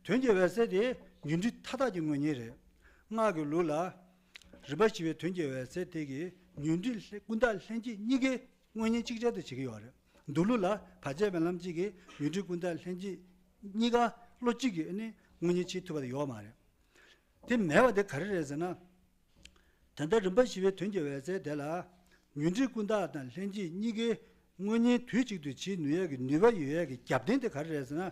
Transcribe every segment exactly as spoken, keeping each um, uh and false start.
དོན་གྱི་འོད་གསལ་དེ་ཉོན་སྒྲིབ་མཐའ་དག་གི་དངོས་གཉེན་རེད། སྔགས་ཀྱི་ལུགས་ལ་རིམ་པ་བཞི་པའི་དོན་གྱི་འོད་གསལ་དེ་གིས་ཉོན་སྒྲིབ་ཀུན་བཏགས་ལྷན་སྐྱེས་གཉིས་ཀའི་དངོས་གཉེན་གཅིག་ཅར་དུ་བྱེད་ཀྱི་ཡོད་རེད། མདོ་ལུགས་ལ་བར་ཆད་མེད་ལམ་གཅིག་གིས་ཉོན་སྒྲིབ་ཀུན་བཏགས་ལྷན་སྐྱེས་གཉིས་ཀ་བློ་གཅིག་གིས་ནི་དངོས་གཉེན་བྱེད་ཐུབ་པ་དེ་ཡོད་མ་རེད། དེ་མེད་པ་དེ་ག་རེ་རེད་ཟེར་ན། ད་ལྟ་རིམ་པ་བཞི་པའི་དོན་གྱི་འོད་གསལ་དེ་ལ་ཉོན་སྒྲིབ་ཀུན་བཏགས་དང་ལྷན་སྐྱེས་གཉིས་ཀའི་དངོས་གཉེན་དུས་གཅིག་ཏུ་བྱེད་ནུས་ཡས་ཀྱི་ནུས་པ་ཡོད་ཡས་ཀྱི་རྒྱབ་རྟེན་དེ་ག་རེ་རེད་ཟེར་ན།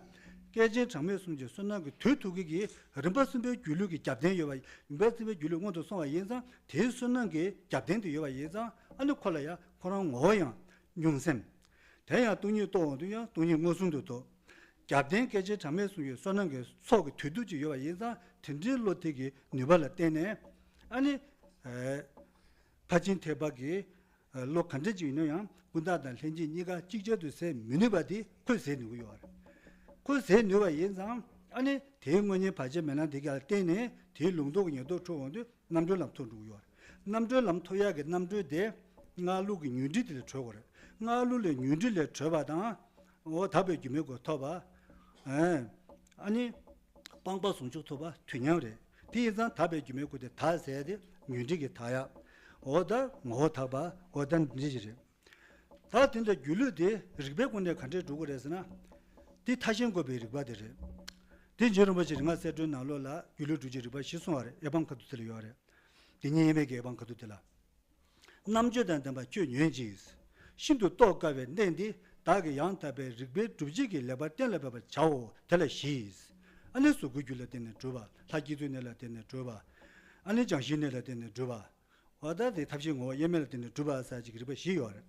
བསྐལ་ཆེན་གྲངས་མེད་གསུམ་གྱི་བསོད་ནམས་ཀྱི་དུས་ཐུག་གི་རིམ་པ་གསུམ་པའི་སྒྱུ་ལུས་ཀྱི་རྒྱབ་རྟེན་ཡོད་པ། རིམ་པ་གསུམ་པའི་སྒྱུ་ལུས་སྔོན་དུ་སོང་བ་ཡིན་ཙང་དེའི་བསོད་ནམས་ཀྱི་རྒྱབ་རྟེན་དུ་ཡོད་པ་ཡིན་ཙང་ཨ་ནི་ཁོ་ལ་ཡང་ཁོ་རང་ངོ་བོ་ཡང་སྙུང་སེམས། དེ་ཡང་སྟོང་ཉིད་རྟོགས་འོང་དུས་ཡང་སྟོང་ཉིད་མངོན་སུམ་དུ་རྟོགས། རྒྱབ་རྟེན་བསྐལ་ཆེན་གྲངས་མེད་གསུམ་གྱི་བསོད་ནམས་ཀྱི་ཚོགས་ཀྱི་དུས་ཐུག་ཅིག་ཡོད་པ་ཡིན་ཙང་དེ་འདྲའི་བློ་དེ་གི་ནུས་པ་ལ་བརྟེན་ནས་ཨ་ནི། ཕར་ཕྱིན་ཐེག་པ་གི་བློ་ག་འདྲ་ཅིག་ཡིན་ན་ཡང་ཀུན་བརྟགས་དང་ལྷན་སྐྱེས་གཉིས་ཀ་གཅིག་ཅར་དུ་ཟད་མི་ནུས་པ་དེ་ཁོས་ཟད་ནུས་ཀྱི་ཡོད་རེད། ཁོས་ཟད་ནུས་པ་ཡིན་ཙང་ཨ་ནི་དེའི་དངོས་གཉེན་བར་ཆད་མེད་ལམ་དེ་ག་ལ་བརྟེན་ནས་དེའི་ལུང་རྟོགས་ཀྱི་ཉེར་བསྡོགས་འཁྲུལ་འོང་དུས་རྣམ་གྲོལ་ལམ་ཐོབ་འགྲོ་གི་ཡོད་རེད། རྣམ་གྲོལ་ལམ་ཐོབ་ཡག་གི་རྣམ་གྲོལ་དེ་སྔགས་ལུགས་ཀྱི་ཉོན་སྒྲིབ་དེ་ལས་གྲོལ་དགོས་རེད། སྔགས་ལུགས་ལས་ཉོན་སྒྲིབ་ལས་གྲོལ་བ་དང་། འོ་དག་པའི་སྒྱུ་མའི་སྐུ་ཐོབ་པ། ཨ་ནི་སྤངས་པ་ཟུང་འཇུག་ཐོབ་པ་དུས་མཉམ་རེད། དེ་ཡིན་ཙང་དག་པའི་སྒྱུ་མའི་སྐུ་དེ་དག་ཟེར་ཏེ་ཉོན་སྒྲིབ་ཀྱི་དག་ཡག་འོ་ད་ངོ་བོ་དག་པ་འོ་ད་འདི་ཞིག་རེད། ད་དེ་འདྲ་སྒྱུ་ལུས་དེ་རིགས་པའི་སྒོ་ནས་ག་འདྲས་སྒྲུབ་དགོས་རེད་ཟེར་ན། དེ་ཐ་ཤལ་འགོག་པའི་རིགས་པ་དེ་རེད། དེ་རྗེ་རིན་པོ་ཆེ་རིག་སྔགས་གསལ་སྒྲོན་ནང་ལོགས་ལ་སྒྱུ་ལུས་སྒྲུབ་བྱེད་རིགས་པ་བཞི་གསུངས་པ་རེད། དབྱེ་བ་ཁ་ཐུག་དེ་ལ་ཡོད་རེད། དེ་ཉིད་དབྱེར་མེད་ཀྱི་དབྱེ་བ་ཁ་ཐུག་དེ་ལ། རྣམ་དཔྱོད་དང་ལྡན་པ་ཁྱོད་ཉོན་ཅིག་ཤིན་ཏུ་རྟོགས་དཀའ་བའི་གནད་འདི་བདག་གིས་ཡང་དག་པའི་རིགས་པའི་སྒྲུབ་བྱེད་ཀྱི་ལེགས་པར་གཏན་ལ་ཕབ་པར་བྱའོ། དེ་ལ་བཞི། ཨ་ནི་གཟུགས་སྐུའི་རྒྱུ་ལ་བརྟེན་ནས་སྒྲུབ་པ། ལྷ་སྐྱེས་བུའི་གནས་ལ་བརྟེན་ནས་སྒྲུབ་པ། ཨ་ནི་བྱང་ཆུབ་གནས་ལ་བརྟེན་ནས་སྒྲུབ་པ། འོ་ད་དེ་ཐབས་ཤེས་ངོ་བོ་དབྱེར་མེད་ལ་བརྟེན་ནས་སྒྲུབ་པ་ཟེར་ཅིག་རིགས་པ་བཞི་ཡོད་རེད།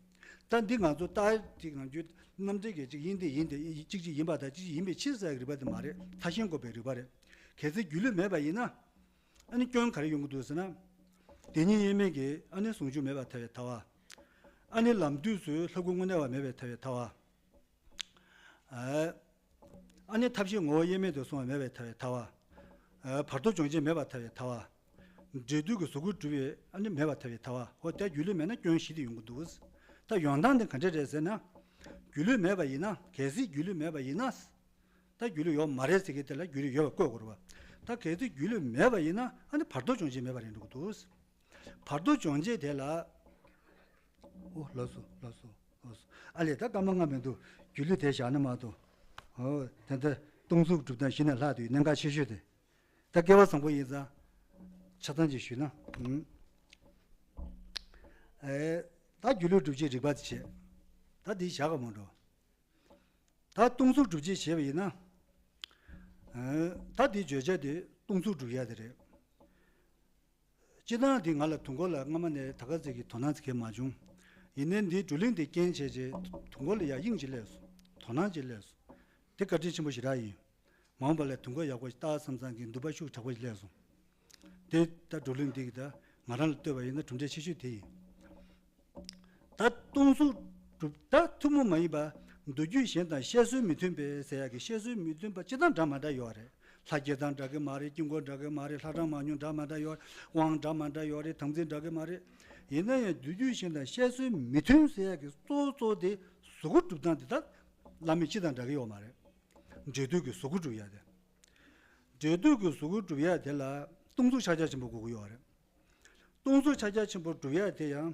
ད་འདི་ང་ཚོ་ལྟ་ཅིག་ནང་རྒྱུད་རྣམ་འགྲེལ་གྱི་ཅིག་དབྱིངས་འདི་ཡིན་ཏེ་ཅིག་ཅིག་ཡིན་པ་དང་ཅིག་ཅིག་ཡིན་པའི་ཕྱིར་ཟེར་གྱི་རིགས་པ་དེ་མ་རེད། ཐ་ཤལ་འགོག་པའི་རིགས་པ་རེད། གལ་སྲིད་སྒྱུ་ལུས་མེད་པ་ཡིན་ན། ཨ་ནི་སྐྱོན་ག་རེ་ཡོང་གི་འདུག་ཟེར་ན། དེ་ཉིད་དབྱེར་མེད་ཀྱི་ཨ་ནི་ཟུང་འཇུག་མེད་པར་ཐལ་བའི་ལྟ་བ། ཨ་ནི་ལམ་དུས་སུ་ལྷ་སྐུ་དངོས་གནས་པ་མེད་པར་ཐལ་བའི་ལྟ་བ། ཨ་ནི་ཐབས་ཤེས་ངོ་བོ་དབྱེར་མེད་དུ་སོང་བ་མེད་པར་ཐལ་བའི་ལྟ་བ། བར་དོ་སྦྱོང་བྱེད་མེད་པར་ཐལ་བའི་ལྟ་བ། འབྲས་དུས་ཀྱི་གཟུགས་སྐུ་སྒྲུབ་པའི་ཨ་ནི་མེད་པར་ཐལ་བའི་ལྟ་བ། འོ་ད་སྒྱུ་ལུས་མེད་ན་སྐྱོན་བཞི་དེ་ཡོང་གི་འདུག་ད་ཡོང་སྟངས་དེ་ག་འདྲ་རེད་ཟེར་ན། སྒྱུ་ལུས་མེད་པ་ཡིན་ན། གལ་སྲིད་སྒྱུ་ལུས་མེད་པ་ཡིན་ན། ད་སྒྱུ་ལུས་ཡོད་མ་རེད་ཟེར་མཁན་དེ་ལ་སྒྱུ་ལུས་ཡོད་པ་བཀོད་དགོས་རེད་པ། ད་གལ་སྲིད་སྒྱུ་ལུས་མེད་པ་ཡིན་ན་ཨ་ནི་བར་དོ་སྦྱོང་བྱེད་མེད་པ་རེད་འགྲོ་གི་འདུག་བར་དོ་སྦྱོང་བྱེད་དེ་ལ། ཨོ་ལགས་སོ་ལགས་སོ་ལགས་སོ། ཨ་ལས་ད་སྐར་མ་ལྔ་མི་འདུག་སྒྱུ་ལུས་དེ་བཞག་ན་མ་གཏོགས། ཨོ་དེ་འདྲ་སྟོང་གཟུགས་གྲུབ་སྟངས་གཞི་ནས་ལྷག་ཏུ་གནད་འགག་ཆེ་ཤོས་དེ། ད་སྐལ་བ་བཟང་པོ་ཡིན་ཙང་། ཆ་ཚང་ཅིག་ཞུས་ན། ཨུམ། ཨེ། ད་སྒྱུ་ལུས་སྒྲུབ་བྱེད་རིགས་པ་དེ་བྱས། ད་འདི་བཞག་ག་མ་འགྲོ། ད་སྟོང་གཟུགས་སྒྲུབ་བྱེད་བྱས་པ་ཡིན་ན། ཨ། ད་འདི་བརྗོད་བྱ་དེ་སྟོང་གཟུགས་སྒྲུབ་ཡ་དེ་རེད། སྤྱིར་བཏང་འདི་ང་ལ་དུས་འཁོར་ལ་སྔ་མ་ནས་ད་ག་ཚོད་ཀྱི་དོ་སྣང་ཚིག་གེ་མ་བྱུང་། ཡིན་ནའི་འདིའི་བགྲོ་གླེང་འདི་རྐྱེན་བྱས་རྗེས་དུས་འཁོར་ལ་ཡ་དབྱིངས་ཅིག་སླེབས་སོང་། དོ་སྣང་ཅིག་སླེབས་སོང་། དེ་བཀའ་དྲིན་ཆེན་པོ་ཞེ་དྲག་ཡིན། མ་འོངས་པ་ལ་དུས་འཁོར་ཡག་པོ་ཞིག་བལྟ་བསམ་བསམ་གྱི་འདུན་པ་ཤུགས་དྲག་པོ་ཞིག་སླེབས་སོང་། དེ་ད་བགྲོ་གླེང་འདི་གི་ད་ང་རང་ལ་ལྟོས་པ་ཡིན་ན་གྲུབ་འབྲས་ཆེ་ཤོས་དེ་ཡིན། ད་སྟོང་གཟུགས་གྲུབ་ད་ཐུན་མོང་མ་ཡིན་པ་མདོ་རྒྱུད་གཞན་དང་བཤད་སྲོལ་མི་མཐུན་པས་ཟེར་ཡག་གི་བཤད་སྲོལ་མི་མཐུན་པ་སྤྱིར་བཏང་འདྲ་མ་འདྲ་ཡོད་རེད། ལྷ་སྐལ་བཟང་འདྲ་གི་མ་རེད། དཀྱིལ་འཁོར་འདྲ་གི་མ་རེད། ལྷ་གྲངས་མང་ཉུང་འདྲ་མ་འདྲ་ཡོད་རེད། དབང་འདྲ་མ་འདྲ་ཡོད་རེད། དམ་ཚིག་འདྲ་གི་མ་རེད། ཡིན་ན་ཡང་མདོ་རྒྱུད་གཞན་དང་བཤད་སྲོལ་མི་མཐུན་ཟེར་ཡག་གི་གཙོ་བོ་གཙོ་བོ་དེ་གཟུགས་སྐུ་གྲུབ་སྟངས་དེ་ད་བླ་མེད་སྤྱི་དང་འདྲ་གི་ཡོད་མ་རེད། འབྲས་དུས་ཀྱི་གཟུགས་སྐུ་སྒྲུབ་ཡ་དེ། འབྲས་དུས་ཀྱི་གཟུགས་སྐུ་སྒྲུབ་ཡ་དེ་ལ་སྟོང་གཟུགས་ཕྱག་རྒྱ་ཆེན་པོ་དགོས་ཀྱི་ཡོད་རེད། སྟོང་གཟུགས་ཕྱག་རྒྱ་ཆེན་པོ་སྒྲུབ་ཡ་དེ་ཡང་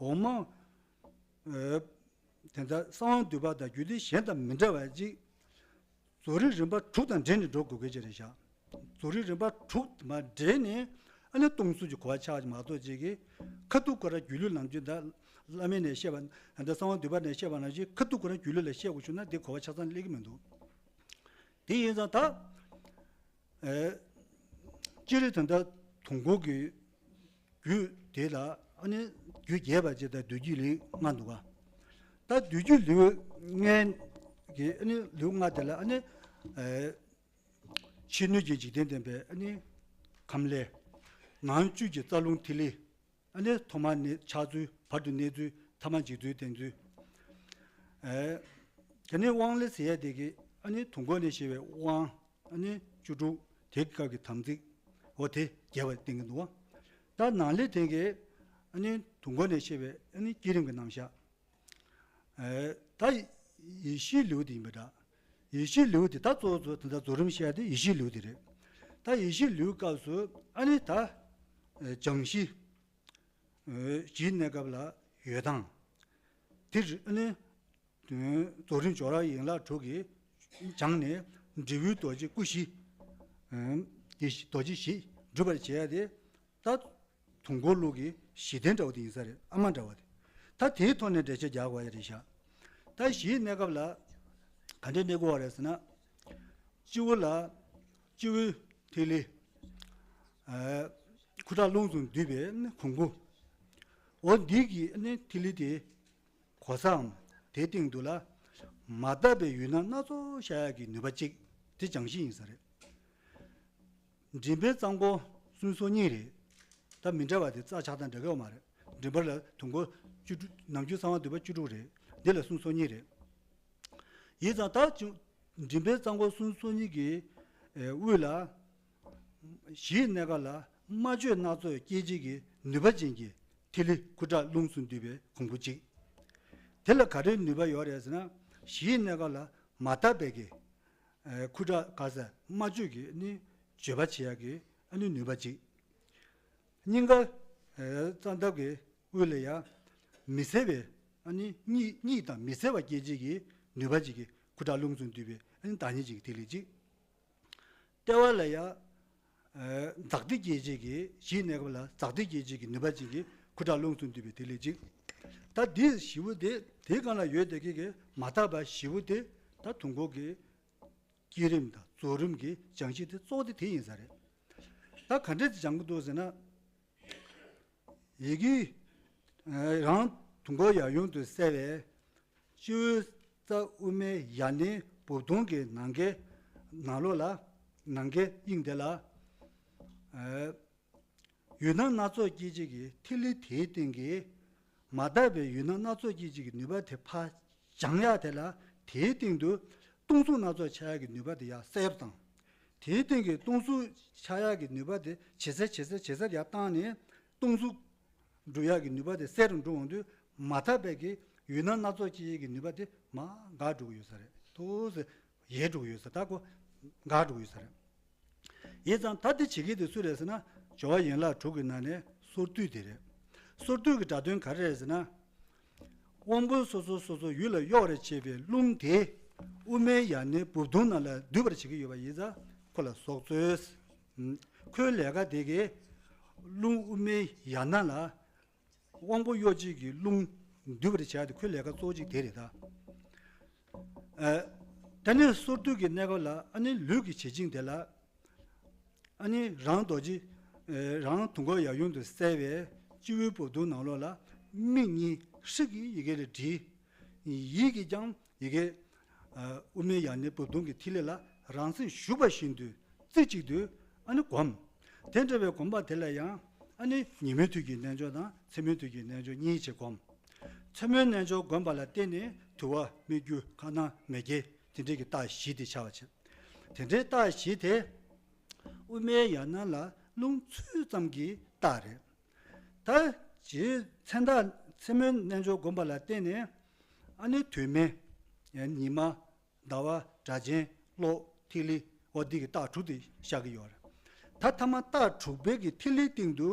འོག་མ། ཨེ། དེ་ལྟར་གསང་བ་འདུས་པ་དང་རྒྱུད་སྡེ་གཞན་དང་མི་འདྲ་བ་ཅིག་རྫོགས་རིམ་རིམ་པ་དྲུག་དང་འབྲེལ་ནས་འགྲོ་དགོས་ཀྱི་ཅིག་རེད་ཤག་རྫོགས་རིམ་རིམ་པ་དྲུག་མ་འདྲེས་ནས་ཨ་ནི་སྟོང་གཟུགས་ཀྱི་གོ་བ་ཆགས་ཀྱི་མ་གཏོགས་ཅིག་གིས་ཁ་ཐུག་ཁོ་རང་སྒྱུ་ལུས་ནམ་རྒྱུན་ད་བླ་མེད་ནས་བཤད་པ་ད་གསང་བ་འདུས་པ་ནས་བཤད་པ་ནང་བཞིན་ཁ་ཐུག་ཁོ་རང་སྒྱུ་ལུས་ལ་བཤད་དགོས་བྱུང་ན་འདི་གོ་བ་ཆ་ཚང་སླེབས་ཀྱི་མི་འདུག་དེ་ཡིན་ཙང་ད། ཨེ། སྤྱིར་ད་ལྟ་དུས་འཁོར་གྱི་རྒྱུད་དེ་ལ་ཨ་ནི་རྒྱུད་རྒྱས་པ་ཅིག་དང་བསྡུས་རྒྱུད་ལེའུ་ལྔ་འདུག་ག་ད་བསྡུས་རྒྱུད་ལེའུ་ལྔའི་གི་ཨ་ནི་ལེའུ་ལྔ་དེ་ལ་ཨ་ནི། ཨེ། ཕྱི་སྣོད་ཀྱི་འཇིག་རྟེན་བསྟན་པའི་ཨ་ནི་ཁམས་ལས། ནང་བཅུད་ཀྱི་རྩ་རླུང་ཐིག་ལེ། ཨ་ནི་ཐོག་མ་ནས་ཆགས་ཚུལ། བར་དུ་གནས་ཚུལ། ཐ་མ་འཇིག་ཚུལ་བསྟན་ཚུལ། ཨེ། དེ་ནས་དབང་ལས་ཟེར་ཡ་དེ་གི་ཨ་ནི་དུས་འཁོར་ནས་བཤད་པའི་དབང་ཨ་ནི་བཅུ་དྲུག་དེ་སྐབས་ཀྱི་དམ་ཚིག་འོ་དེ་རྒྱས་པ་བསྟན་གྱི་འདུག་བ། ད་ནང་ལས་དེ་གི་ཨ་ནི་དུས་འཁོར་ནས་བཤད་པའི་ཨ་ནི་བསྐྱེད་རིམ་གྱི་རྣམ་གཞག་ཨེ། ད་ཡེ་ཤེས་ལེའུ་དེ་ཡིན་པ་འདྲ། ཡེ་ཤེས་ལེའུ་དེ་ད་གཙོ་བོ་གཙོ་ད་ལྟ་རྫོགས་རིམ་བཤད་དེ་ཡེ་ཤེས་ལེའུ་དེ་རེད། ད་ཡེ་ཤེས་ལེའུ་སྐབས་སུ་ཨ་ནི་ད་སྦྱང་གཞི་གཞིའི་གནས་སྐབས་ལ་ཡོད་སྟངས་དེ་རེད། ཨ་ནི་རྫོགས་རིམ་སྦྱོར་བ་ཡན་ལག་དྲུག་གིས་སྦྱངས་ནས་འབྲས་བུའི་རྡོ་རྗེ་སྐུ་བཞི། ཡེ་ཤེས་རྡོ་རྗེ་བཞི་འགྲུབ་པར་བྱེད་ཡ་དེ་ད་དུས་འཁོར་ལུགས་ཀྱི་གཞི་རྟེན་འདྲ་བོ་དེ་ཡིན་ས་རེད། ཨ་མ་འདྲ་བ་དེ། ད་དེའི་ཐོག་ནས་འགྲེལ་བཤད་རྒྱག་དགོས་ཡ་རེད་ཤག་ད་གཞིའི་གནས་སྐབས་ལ་ག་འདྲས་གནས་དགོས་པ་རེད་ཟེར་ན། སྤྱི་བོ་ལ་སྤྱི་བོའི་ཐིག་ལེ། ཨ། ཁུ་ཁྲག་རླུང་གསུམ་འདུས་པའི་གོང་བུ། འོ་འདི་གི་ནི་ཐིག་ལེ་དེ་གོ་སའམ་དེའི་སྟེང་དུ་ལ་མ་དག་པའི་ཡུལ་སྣང་སྣ་ཚོགས་ཤར་ཡག་གི་ནུས་པ་གཅིག་དེ་སྦྱང་གཞི་ཡིན་ས་རེད། མགྲིན་པའི་རྩ་འཁོར་སུམ་ཅུ་སོ་གཉིས་རེད། ད་མི་འདྲ་བ་དེ་རྩ་ཆགས་སྟངས་འདྲ་གི་ཡོད་མ་རེད། མགྲིན་པ་ལ་དུས་འཁོར་བཅུ་དྲུག་ནམ་རྒྱུན་གསང་བ་འདུས་པ་བཅུ་དྲུག་རེད། འདི་ལ་སུམ་ཅུ་སོ་གཉིས་རེད། ཡིན་ཙང་ད་ཅུང་མགྲིན་པའི་རྩ་འཁོར་སུམ་ཅུ་སོ་གཉིས་ཀྱི་དབུས་ལ་གཞིའི་གནས་སྐབས་ལ་སྨྲ་བརྗོད་སྣ་ཚོགས་སྐྱེད་བྱེད་ཀྱི་ནུས་པ་ཅན་གྱི་ཐིག་ལེ་ཁུ་ཁྲག་རླུང་གསུམ་འདུས་པའི་གོང་བུ་གཅིག་དེ་ལ་ག་རེའི་ནུས་པ་ཡོད་རེད་ཟེར་ན། གཞིའི་གནས་སྐབས་ལ་མ་དག་པའི་གི་ཨ། ཁུ་ཁྲག་ག་ས་སྨྲ་བརྗོད་ཀྱི་ནི་བརྗོད་པ་བྱེད་ཡག་གི་ཨ་ནི་ནུས་པ་གཅིག་སྙིང་ག་ཨ། རྩ་འདབ་ཀྱི་དབུས་ལ་ཡང་མི་གསལ་བའི་ཨ་ནི་གཉིད་གཉིད་དང་མི་གསལ་བ་སྐྱེད་བྱེད་ཀྱི་ནུས་པ་གཅིག་གི་ཁུ་ཁྲག་རླུང་གསུམ་འདུས་པའི་ཨ་ནི་བདག་ཉིད་གཅིག་གི་ཐིག་ལེ་གཅིག་ལྟེ་བ་ལ་ཡང་ཨ། འཛག་བདེ་སྐྱེད་བྱེད་ཀྱི་གཞིའི་གནས་སྐབས་ལ་འཛག་བདེ་སྐྱེད་བྱེད་ཀྱི་ནུས་པ་གཅིག་གི་ཁུ་ཁྲག་རླུང་གསུམ་འདུས་པའི་ཐིག་ལེ་གཅིག་ད་འདི་བཞི་པོ་དེ་དེའི་སྒང་ལ་ཡོད་བསྡད་ཀྱི་གི་མ་དག་པ་བཞི་པོ་དེ་ད་དུས་འཁོར་གྱི་བསྐྱེད་རིམ་དང་རྫོགས་རིམ་གྱི་སྦྱང་གཞི་དེ་གཙོ་བོ་དེ་དེ་ཡིན་ས་རེད། ད་ག་འདྲས་སྦྱང་གི་འདུག་ཟེར་ན། ཡི་གེ་རང་དུས་འཁོར་ཡབ་ཡུམ་དུ་གསལ་བའི་སྤྱི་བོའི་རྩ་དབུ་མའི་ཡར་སྣེ་སྦུབས་དོང་གི་ནམ་མཁའི་ནང་ལོགས་ལ་ནམ་མཁའི་དབྱིངས་དེ་ལ། ཡུལ་སྣང་སྣ་ཚོགས་སྐྱེད་བྱེད་ཀྱི་ཐིག་ལེ་དེའི་སྟེང་གི་མ་དག་པའི་ཡུལ་སྣང་སྣ་ཚོགས་སྐྱེད་བྱེད་ཀྱི་ནུས་པ་དེ་ཕར་སྦྱང་ཡག་དེ་ལ་དེའི་སྟེང་དུ་སྟོང་གཟུགས་སྣ་ཚོགས་འཆར་ཡག་གི་ནུས་པ་དེ་ཡར་གསལ་པོ་དང་། དེའི་སྟེང་གི་སྟོང་གཟུགས་འཆར་ཡག་གི་ནུས་པ་དེ་ཇེ་གསལ་ཇེ་གསལ་ཇེ་གསལ་ཡར་བཏང་ནས་སྟོང་གཟུགས་འགྲུབ་ཡག་གི་ནུས་པ་དེ་གསལ་རུ་འགྲོ་འོང་དུས་མ་དག་པའི་གི་ཡུལ་སྣང་སྣ་ཚོགས་སྐྱེད་བྱེད་ཀྱི་ནུས་པ་དེ་མར་འགག་འགྲོ་གི་ཡོད་ས་རེད། ཏོག་ཙམ་ཡལ་འགྲོ་གི་ཡོད་ས་ད་ཁོ་འགག་འགྲོ་གི་ཡོད་ས་རེད། ཡིན་ཙང་ད་དེ་བྱེད་ཀྱི་དེ་སུ་རེད་ཟེར་ན། སྦྱོར་བ་ཡན་ལག་དྲུག་གི་ནང་ནས་སོར་སྡུད་དེ་རེད། སོར་སྡུད་ཀྱི་སྒྲ་དོན་ག་རེ་རེད་ཟེར་ན། དབང་པོ་སོ་སོ་སོ་སོ་ཡུལ་ལ་གཡོ་བར་བྱེད་པའི་རླུང་དེ་དབུ་མའི་ཡར་སྣེ་སྦུབས་དོང་ནང་ལ་སྡུད་པར་བྱེད་ཀྱི་ཡོད་པ་ཡིན་ཙང་ཁོ་ལ་སྲོག་རྩོལ། ཁོའི་ལས་ཀ་དེ་གའི་རླུང་དབུ་མའི་ཡར་སྣེ་ལ། དབང་པོ་གཡོ་བྱེད་ཀྱི་རླུང་འདུས་པར་བྱ་སྟེ་ཁོའི་ལས་ཀ་གཙོ་བོ་གཅིག་དེ་རེད་ད། ཨ། ད་ནི་སོར་སྡུད་ཀྱི་གནས་སྐབས་ལ་ཨ་ནི་ལུས་ཀྱི་བྱེད་བཅིངས་དེ་ལ། ཨ་ནི་རང་རྡོ་རྗེ། ཨ། རང་དུས་འཁོར་ཡབ་ཡུམ་དུ་གསལ་བའི་སྤྱི་བོའི་སྦུབས་དོང་ནང་ལོགས་ལ་མིག་གཉིས་ཧྲིག་གི་ཡི་གེ་ལ་བྲིས། ཡིད་ཀྱིས་ཀྱང་ཡི་གེ་ཨ། དབུ་མའི་ཡར་སྣེ་སྦུབས་དོང་གི་ཐིག་ལེ་ལ་རང་སེམས་ཞུགས་པ་བཞིན་དུ་རྩེ་གཅིག་ཏུ་ཨ་ནི་བསྒོམ། དེ་འདྲ་བའི་བསྒོམ་པ་དེ་ལ་ཡང་ཨ་ནི་ཉིན་མོའི་དུས་ཀྱི་རྣལ་འབྱོར་དང་མཚན་མོའི་དུས་ཀྱི་རྣལ་འབྱོར་གཉིས་བྱས་བསྒོམ། མཚན་མོའི་རྣལ་འབྱོར་བསྒོམ་པ་ལ་བརྟེན་ནས་དུ་བ་སྨིག་རྒྱུ་མཁའ་སྣང་མེ་བརྒྱད་དེ་འདྲའི་གི་རྟགས་བཞི་དེ་འཆར་བ་བྱེད། དེ་འདྲའི་རྟགས་བཞི་དེ་དབུ་མའི་ཡར་སྣེ་ལ་རླུང་ཚུད་ཙམ་གྱི་རྟགས་རེད། ད་ཅིའི་མཚན་རྟགས་མཚན་མོའི་རྣལ་འབྱོར་བསྒོམ་པ་ལ་བརྟེན་ནས་ཨ་ནི་དུས་མེ། ཉི་མ། ཟླ་བ། སྒྲ་གཅན། གློག་ཐིག་ལེ། འོ་འདི་གི་རྟགས་དྲུག་དེ་ཤར་གྱི་ཡོད་རེད། ད་ཐ་མ་རྟགས་དྲུག་པའི་གི་ཐིག་ལེའི་སྟེང་དུ་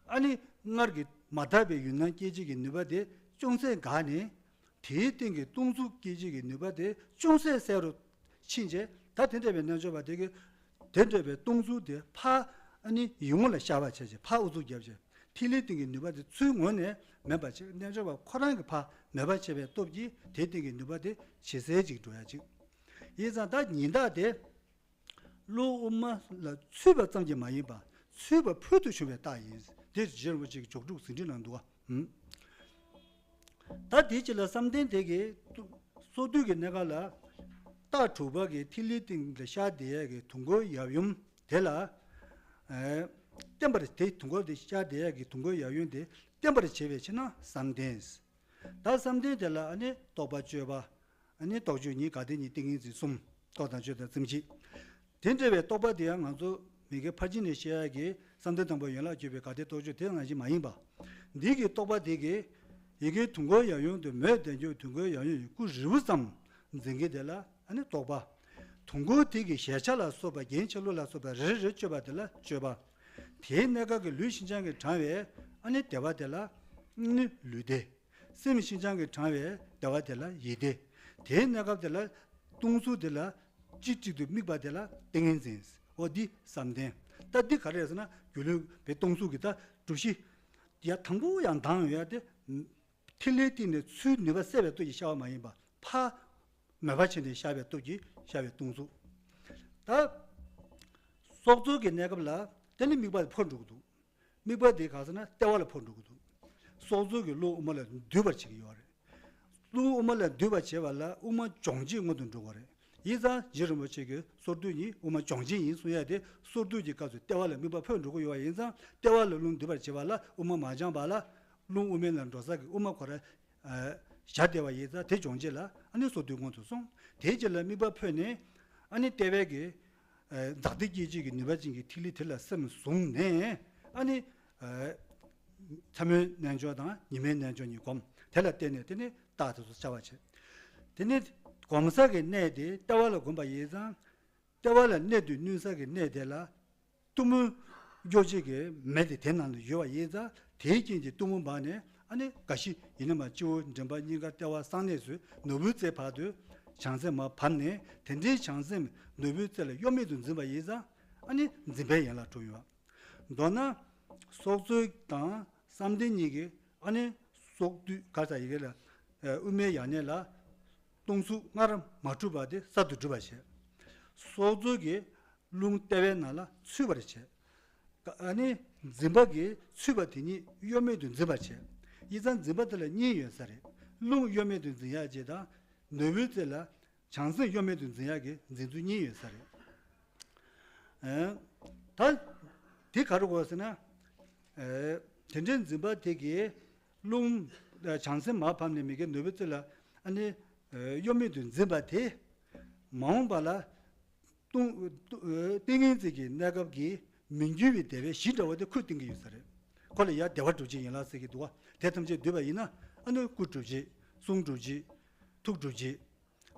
ཨ་ནི་སྔར་གྱི་མ་དག་པའི་ཡུལ་སྣང་སྐྱེད་བྱེད་ཀྱི་ནུས་པ་དེ་ཅུང་ཟད་འགག་ནས། དེའི་སྟེང་གི་སྟོང་གཟུགས་སྐྱེད་བྱེད་ཀྱི་ནུས་པ་དེ་ཅུང་ཟད་གསལ་རུ་ཕྱིན་རྗེས་ད་དེ་འདྲ་བའི་རྣལ་འབྱོར་པ་དེ་གིས་དེ་འདྲ་བའི་སྟོང་གཟུགས་དེ་ཕར་ཨ་ནི་ཡིད་ངོ་ལ་ཤར་བ་བྱས་རྗེས་ཕར་ཨུ་ཚུགས་བརྒྱབ་རྗེས་ཐིག་ལེའི་སྟེང་གི་ནུས་པ་དེ་ཚུར་ངོས་ནས་མེད་པ་བྱས། རྣལ་འབྱོར་པ་ཁོ་རང་གིས་ཕར་མེད་པ་བྱས་པའི་སྟོབས་ཀྱིས་དེའི་སྟེང་གི་ནུས་པ་དེ་ཇེ་གསལ་ཅིག་འགྲོ་ཡ་ཅིག་ཡིན་ཙང་ད་ཉི་ཟླ་དེ། རླུང་དབུ་མ་ལ་ཚུད་པ་ཙམ་གྱིས་མ་ཡིན་པ། ཚུད་པ་ཕུལ་དུ་བྱུང་བའི་རྟགས་ཡིན། དེ་རྗེ་རིན་པོ་ཆེ་གི་མཆོག་གྲུབ་ཟིན་བྲིས་ནང་འདུག་བ། ད་དེའི་རྗེས་ལ་བསམ་གཏན་དེ་གིས་སོར་སྡུད་ཀྱི་གནས་སྐབས་ལ་རྟགས་དྲུག་པ་གི་ཐིག་ལེའི་སྟེང་ལ་ཤར་བསྡད་ཡས་ཀྱི་དུས་འཁོར་ཡབ་ཡུམ་དེ་ལ། ཨེ། བརྟན་པར་དེ་དུས་འཁོར་དེ་ཤར་བསྡད་ཡས་ཀྱི་དུས་འཁོར་ཡབ་ཡུམ་དེ་བརྟན་པར་བྱེད་པའི་ཕྱིར་ན་བསམ་གཏན། ད་བསམ་གཏན་དེ་ལ་ཨ་ནི་རྟོག་པ་དཔྱོད་པ། ཨ་ནི་རྟོག་དཔྱོད་གཉིས་དགའ་བདེ་གཉིས་ཏིང་ངེ་འཛིན་གསུམ། རྟོག་དང་དཔྱོད་དང་བརྩོན་འགྲུས། དེ་འདྲ་བའི་རྟོག་པ་དེ་ཡང་ང་ཚོ་མི་དགེ་ཕར་ཕྱིན་ནས་བཤད་ཡག་གི་བསམ་གཏན་དང་པོ་ཡན་ལག་བརྒྱད་པའི་དགའ་བདེ་རྟོག་དཔྱོད་དེ་ནང་བཞིན་མ་ཡིན་པ། འདི་གི་རྟོག་པ་དེ་གིས་ཡི་གེ་དུས་འཁོར་ཡབ་ཡུམ་དུ་མོས་བསྡད་རྒྱུ་དུས་འཁོར་ཡབ་ཡུམ་ཡི་སྐུ་རི་བོ་ཙམ་འཛིན་གྱི་དེ་ལ་ ཨ་ནི་རྟོག་པ། དུས་འཁོར་དེ་གི་གཞལ་བྱ་ལ་སོགས་པ་རྒྱན་ཆ་ལུགས་ལ་སོགས་པ་རེ་རེ་སྤྱོད་པ་དེ་ལ་སྤྱོད་པ། དེའི་གནས་སྐབས་ཀྱི་ལུས་ཤིན་སྦྱངས་ཀྱིས་དྲངས་པའི་ཨ་ནི་བདེ་བ་དེ་ལ་ཨ་ནི་ལུས་བདེ། སེམས་ཤིན་སྦྱངས་ཀྱིས་དྲངས་པའི་བདེ་བ་དེ་ལ་ཡིད་བདེ། དེའི་གནས་སྐབས་དེ་ལ་སྟོང་གཟུགས་དེ་ལ་གཅིག་གཅིག་ཏུ་དམིགས་པ་དེ་ལ་ཏིང་ངེ་འཛིན། འོ་འདི་བསམ་གཏན། ད་འདི་ག་རེ་རེད་ཟེར་ན་སྒྱུ་ལུས་པའི་སྟོང་གཟུགས་ཀྱི་ད་གྲུ་བཞི། ཡ་དང་པོ་ཡང་ལྡང་ཡོད་ཡ་དེ། ཐིག་ལེའི་སྟེང་ནས་ཚུར་ནུས་པ་སད་པའི་སྟོབས་ཀྱིས་ཤར་བ་མ་ཡིན་པ། ཕར་མོས་པ་བྱས་ནས་ཤར་བའི་སྟོབས་ཀྱིས་ཤར་བའི་སྟོང་གཟུགས། ད་སྲོག་རྩོལ་གྱི་གནས་སྐབས་ལ་དེ་ནི་དམིགས་པ་འཕོ་འགྲོ་གི་འདུག་དམིགས་པ་དེ་ག་ཟེར་ན་ལྟེ་བ་ལ་འཕོ་འགྲོ་གི་འདུག་སྲོག་རྩོལ་གྱི་རླུང་དབུ་མ་ལ་འདུས་པར་བྱེད་ཀྱི་ཡོད་རེད། རླུང་དབུ་མ་ལ་འདུས་པར་བྱེད་པ་ལ་དབུ་མ་སྦྱོང་བྱེད་སྔོན་དུ་འགྲོ་དགོས་རེད། ཡིན་ཙང་རྗེ་རིན་པོ་ཆེ་གིས་སོར་སྡུད་གཉིས་དབུ་མ་སྦྱོང་བྱེད་ཡིན་གསུང་ཡ་དེ་སོར་སྡུད་ཀྱི་སྐབས་སུ་ལྟེ་བ་ལ་དམིགས་པ་འཕོ་འགྲོ་གི་ཡོད་པ་ཡིན་ཙང་ལྟེ་བ་ལ་རླུང་འདུས་པར་བྱེད་པ་ལ་དབུ་མ་མ་སྦྱངས་པ་ལ་རླུང་དབུ་མའི་ལ་འགྲོ་ས་གི་དབུ་མ་ཁོ་ར་བཞག་བསྡད་པ་ཡིན་ཙང་དེ་སྦྱོང་བྱེད་ལ་ཨ་ནི་སོར་སྡུད་སྔོན་དུ་སོང་། དེའི་རྗེས་ལ་དམིགས་པ་འཕོས་ནས་ཨ་ནི་ལྟེ་བའི་གི་འཛག་སྡུད་སྐྱེད་བྱེད་ཀྱི་ནུས་པ་ཅན་གྱི་ཐིག་ལེ་དེ་ལ་སེམས་བཟུང་ནས་ཨ་ནི། མཚན་མོའི་རྣལ་འབྱོར་དང་ཉི་མའི་རྣལ་འབྱོར་གཉིས་བསྒོམ། དེ་ལ་བརྟེན་ནས་དེ་ནི་རྟགས་དེ་ཚོ་འཆར་བར་བྱེད། དེ་ནི་སྒོམ་ས་གི་གནས་དེ་ལྟེ་བ་ལ་བསྒོམ་པ་ཡིན་ཙང་། ལྟེ་བ་ལ་གནད་དུ་བསྣུན་ས་གི་གནས་དེ་ལ་གཏུམ་མོའི་སྐྱོ་བྱེད་ཀྱི་མེ་དེ་དེ་ནང་དུ་ཡོད་པ་ཡིན་ཙང་དེའི་རྐྱེན་གྱིས་གཏུམ་མོ་འབར་ནས་ཨ་ནི་འགའ་ཞིག་ཡིན་ན་མ་སྤྱི་བོ་མགྲིན་པ་སྙིང་ག་ལྟེ་བ་གསང་གནས་སུ་ནོར་བུའི་རྩེ་བར་དུ་བྱང་སེམས་མར་བབས་ནས་དེ་འདྲའི་བྱང་སེམས་ནོར་བུའི་རྩེ་ལ་གཡོ་མེད་དུ་འཛིན་པ་ཡིན་ཙང་ཨ་ནི་འཛིན་པའི་ཡན་ལག་དྲུག་ཡོད། མདོར་ན། སྲོག་རྩོལ་དང་བསམ་གཏན་གཉིས་ཀྱིས་ཨ་ནི་སྲོག་བདུད་ག་ས་ཡི་གེ་ལ་དབུ་མའི་ཡང་གནས་ལ་སྟོང་གཟུགས་སྔར་མ་གྲུབ་པ་དེ་གསར་དུ་གྲུབ་པར་བྱེད། སྲོག་རྩོལ་གྱིས་རླུང་ལྟེ་བའི་ནང་ལ་ཚུད་པར་བྱེད། ཨ་ནི་འཛིན་པ་གིས་ཚུད་པ་དེ་ཉིད་གཡོ་མེད་དུ་འཛིན་པར་བྱེད། ཡིན་ཙང་འཛིན་པ་དེ་ལ་གཉིས་ཡོད་ས་རེད། རླུང་གཡོ་མེད་དུ་འཛིན་ཡག་ཅིག་དང་ནོར་བུའི་རྩེ་ལ། བྱང་སེམས་གཡོ་མེད་དུ་འཛིན་ཡག་གི་འཛིན་ཚུལ་གཉིས་ཡོད་ས་རེད། ཨེ། ད། དེ་ག་རེ་གོ་ཟེར་ན། ཨེ། དེ་འདྲའི་འཛིན་པ་དེ་གིས་རླུང་། བྱང་སེམས་མར་བབས་ནས་མི་དགེ་ནོར་བུའི་རྩེ་ལ་ཨ་ནི། གཡོ་མེད་དུ་འཛིན་པ་དེ། མ་འོངས་པ་ལ། ཏིང་ཏིང་ངེ་འཛིན་གྱི་གནས་སྐབས་ཀྱི་མི་འགྱུར་བའི་བདེ་བའི་གཞི་འདྲ་བ་དེ་ཁོས་བསྟན་གྱི་ཡོད་ས་རེད། ཁོ་ལ་ཡར་བདེ་བ་སྒྲུབ་བྱེད་ཡན་ལག་ཟེར་གྱི་འདུག་བ། དེ་ཐམས་ཅད་བསྡུས་པ་ཡིན་ན་ཨ་ནི་སྐུ་སྒྲུབ་བྱེད། གསུང་སྒྲུབ་བྱེད། ཐུགས་སྒྲུབ་བྱེད།